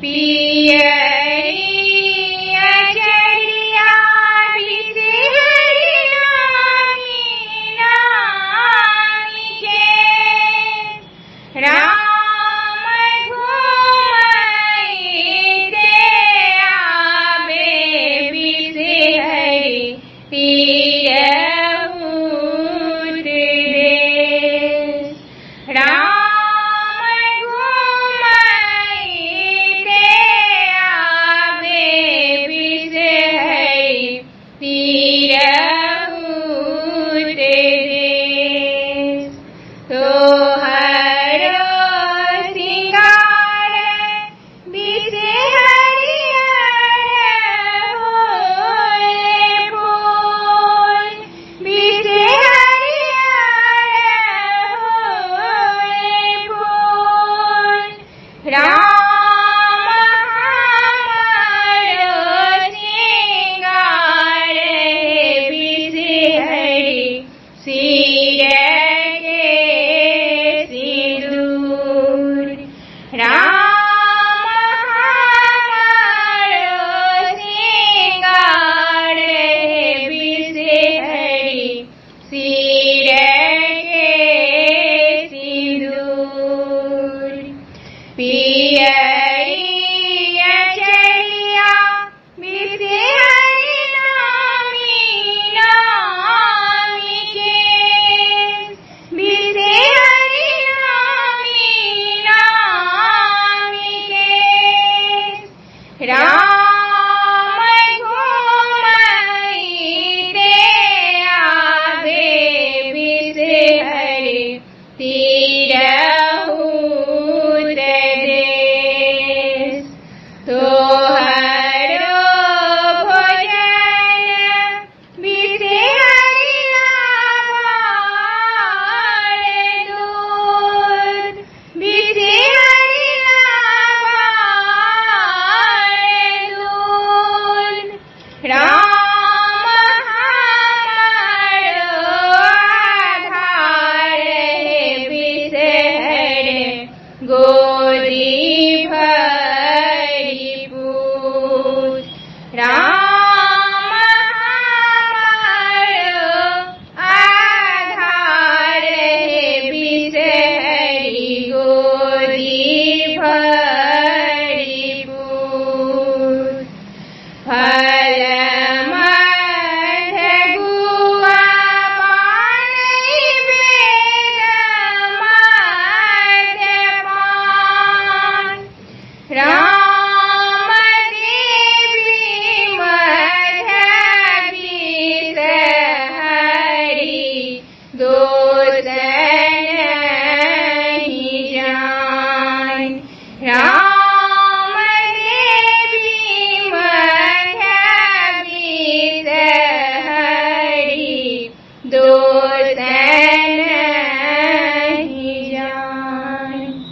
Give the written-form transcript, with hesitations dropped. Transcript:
पियरी अचरिया बिसहरि नामी नामी के राम घुमैते आबे बिसहरि तिरहुत देश। राम घुमैते आबे बिसहरि तिरहुत देश। तोहरो सिंगार बिसहरि अड़हुल फूल बिसहरि अड़हुल फूल। राम हमरो सिंगार बिसहरि सिर के सिंदूर। राम हमरो सिंगार बिसहरि सिर के सिंदूर। पियरी अचरिया बिसहरि नामी नामी के बिसहरि नामी नामी के राम घुमैते आबे बिसहरि तिरहुत देश। तोहरो भोजन बिसहरि लावार दूध बिसहरि लावार दूध। राम हमरो आधार बिसहरि गोदी भरि पूत। राम हमरो आधार बिसहरि गोदी भरि पूत। फल मध गुआ पान वेद मध पान। राम देवी मध बिसहरि दोष नहीं जान। राम